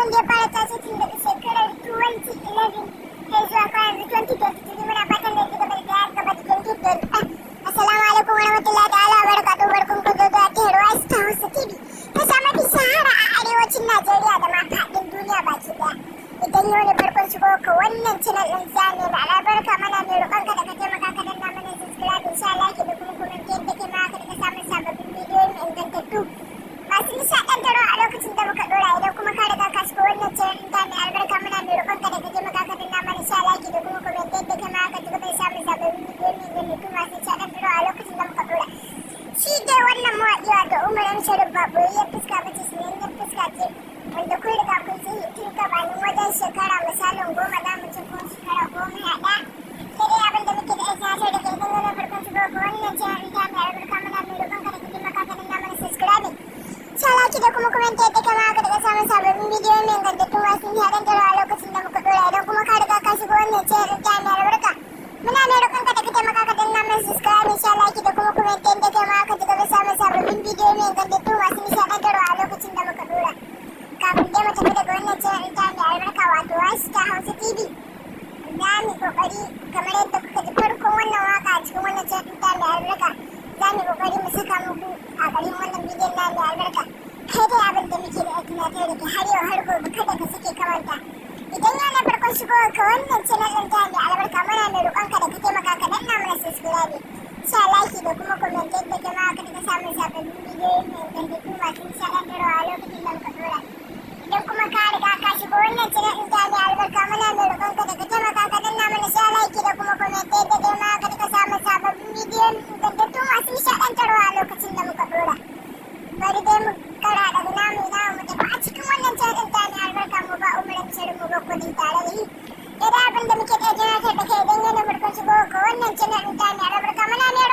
wanda ya fara tashi tun daga shekarar 2011 har zuwa kawai yanzu 2023. Muna fatan da gaba da ya gaba da 2020. Assalamu alaikum warahmatullahi ta'ala wa barakatuhu. Barkun ku da zuwa ta Star Hausa TV, ta mafi shahara a arewacin Najeriya da ma faɗin duniya baki ɗaya. Idan yau ne farkon shigo ka wannan channel ɗin zane da albarka, mana mai roƙon ka da ka taimaka ka danna mana subscribe, insha Allah, da kuma comment, yadda kai ma ka daga samun sababbin bidiyoyin ingantattu masu nishaɗantarwa a lokacin da muka ɗora. Idan kuma ka riga ka shigo wannan channel ɗin ta mai albarka, muna mai roƙon ka da ka taimaka ka danna mana sha like da kuma comment, yadda kai ma ka ci gaba da samun sababbin bidiyoyin ingantattu masu nishaɗantarwa a lokacin da muka ɗora. Shi dai wannan mawaƙi, wato Umar M Sharif, ba ɓoyayyar fuska ba ce, sanannen fuska ce wanda kun riga kun sani tun gabanin wajen shekara misalin 10 za mu ci, ko shekara 11. Sai dai abin da muke da aiki hasar da kai, idan yana farkon shigo ga wannan channel ta mai albarka, muna mai roƙon ka da ka taimaka ka danna mana subscribe, sha like da kuma comment, yadda kama ka daga samun sababbin bidiyoyi mai ingantattun masu nishaɗantarwa a lokacin da muka ɗora. Idan kuma ka riga ka shigo wannan channel ta mai albarka, muna mai roƙon ka da ka taimaka ka danna mana subscribe, sha like da kuma comment, yadda kai ma ka ci gaba samun sababbin bidiyoyi mai ingantattu masu nishaɗantarwa a lokacin da muka ɗora. Kafin dai mu tafi daga wannan channel ta mai albarka, wato Star Hausa TV, za mu kokari kamar yadda kuka ji farkon wannan waka a cikin wannan channel ta mai albarka, za mu kokari mu saka muku a ƙarshen wannan bidiyon na mai albarka. Kai dai abin da muke da tunatar da ke har yau har gobe, kada ka sake ka manta, idan yau ne farkon shigo ka wannan channel ɗin ta mai albarka, muna mai roƙon ka da ka taimaka ka danna mana subscribe, sha like da kuma comment, yadda kai ma ka daga samun sababbin bidiyoyi mai ingantattu masu nishaɗantarwa a lokacin da muka ɗora. Idan kuma ka riga ka shigo wannan channel ɗin ta mai albarka, muna mai roƙon ka da ka taimaka ka danna mana sha like da kuma comment, yadda kai ma ka daga samun sababbin bidiyoyi ingantattu masu nishaɗantarwa a lokacin da muka ɗora. Bari dai mu kara daga namu ina mu tafi a cikin wannan channel ɗin ta mai albarka, mu ba Umar Shirin mu ba kuɗi tare da yi. Idan abin da muke ɗaya tunatar da kai, idan yana farkon shigo ka wannan channel ɗin ta mai albarka, muna mai